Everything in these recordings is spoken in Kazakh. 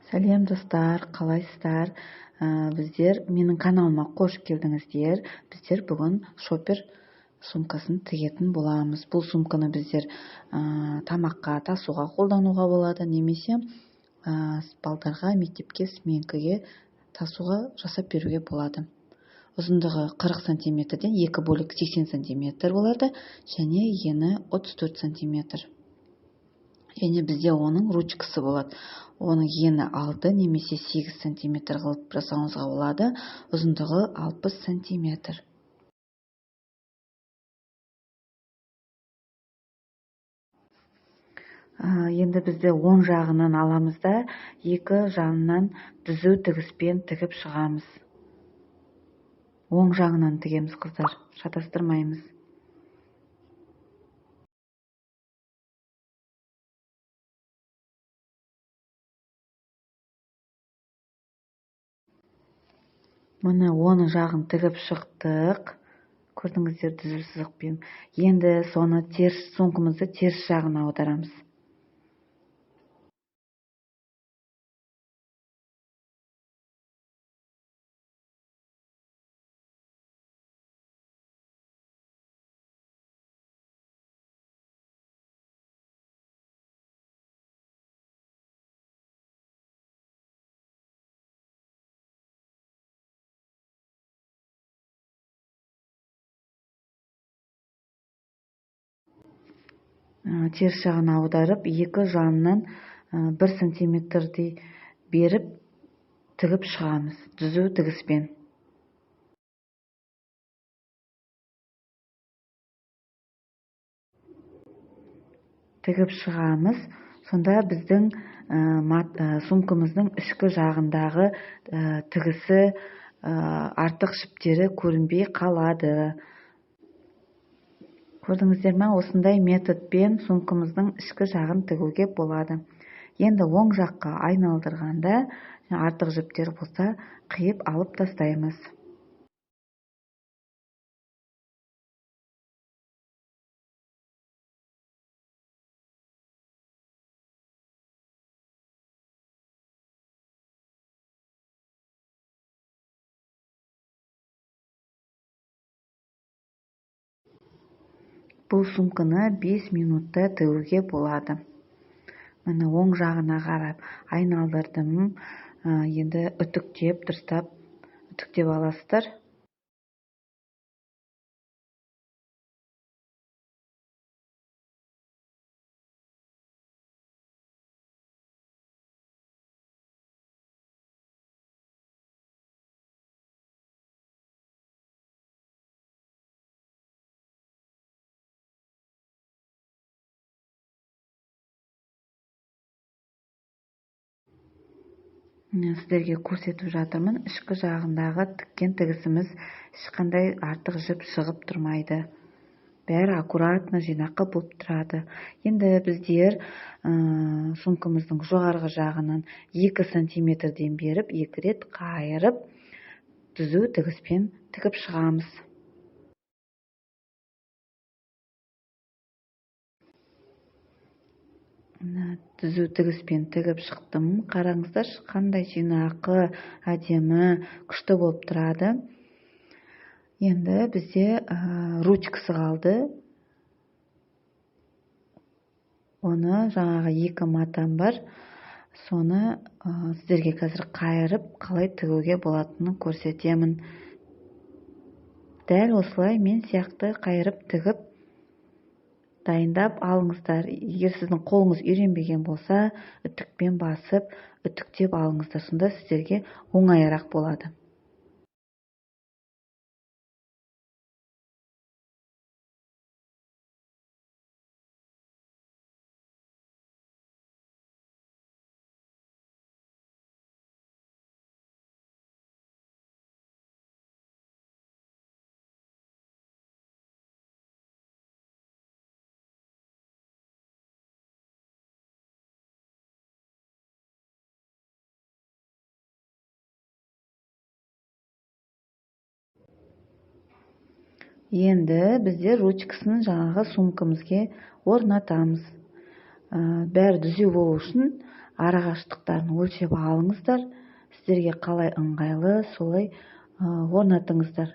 Сәлем, достар, қалайсыздар? Біздер менің каналыма қош келдіңіздер. Біздер бүгін шопер сумкасын тігетін боламыз. Бұл сумканы біздер тамаққа тасуға қолдануға болады, немесе балдарға мектепке сменкіге тасуға жасап беруге болады. Ұзындығы 40 сантиметрден екі бөлік 80 сантиметр болады және ені 34 сантиметр. Және бізде оның ручкасы болады. Оның ені 6 немесе 8 сантиметр қылып жасауыңызға болады. Ұзындығы 60 сантиметр. Енді бізде оң жағынан аламыз да, екі жағынан түзу тігіспен тігіп шығамыз. Оң жағынан тігеміз, қыздар, шатастырмаймыз. Міне, оң жағын тігіп шықтық. Көрдіңіздер, түзу сызықпен. Енді соны теріс, сумкамызды теріс жағына аударамыз. Теріс жағына аударып, екі жағынан 1 сантиметрдей беріп тігіп шығамыз, түзу тігіспен. Тігіп шығамыз. Сонда біздің сумкамыздың ішкі жағындағы тігісі, артық жіптері көрінбей қалады. Көрдіңіздер ме, осындай методпен сумкамыздың ішкі жағын тігуге болады. Енді оң жаққа айналдырғанда артық жіптер болса қиып алып тастаймыз. Бұл сумканы 5 минутта тігуге болады. Міне, оң жағына қарап айналдырдым. Енді үтіктеп, дұрыстап үтіктеп аласыздар. Міне, сіздерге көрсетіп жатырмын. Ішкі жағындағы тіккен тігісіміз ешқандай артық жіп шығып тұрмайды. Бәрі аккуратно, жинақы болып тұрады. Енді біздер сумкамыздың жоғарғы жағынан 2 сантиметрден беріп, 2 рет қайырып, түзу тігіспен тігіп шығамыз. Мына түзу тігіспен тігіп шықтым. Қараңыздаршы, қандай жинақы, әдемі, күшті болып тұрады. Енді бізде ручкасы қалды. Оны жаңағы екі матам бар. Соны сіздерге қазір қайырып, қалай тігуге болатынын көрсетемін. Дәл осылай мен сияқты қайырып тігіп дайындап алыңыздар. Егер сіздің қолыңыз үйренбеген болса, үтікпен басып, үтіктеп алыңыздар. Сонда сіздерге оңайырақ болады. Енді біздер ручкасын жаңағы сумкамызге орнатамыз. Бәрі түзу болу үшін Арақашықтықтарын өлшеп алыңыздар. Сіздерге қалай ыңғайлы, солай орнатыңыздар.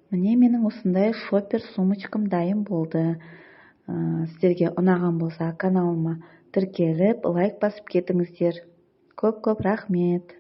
Міне, менің осындай шопер сумочкам дайын болды. Сіздерге ұнаған болса, каналыма тіркеліп, лайк басып кетіңіздер. Көп-көп рахмет.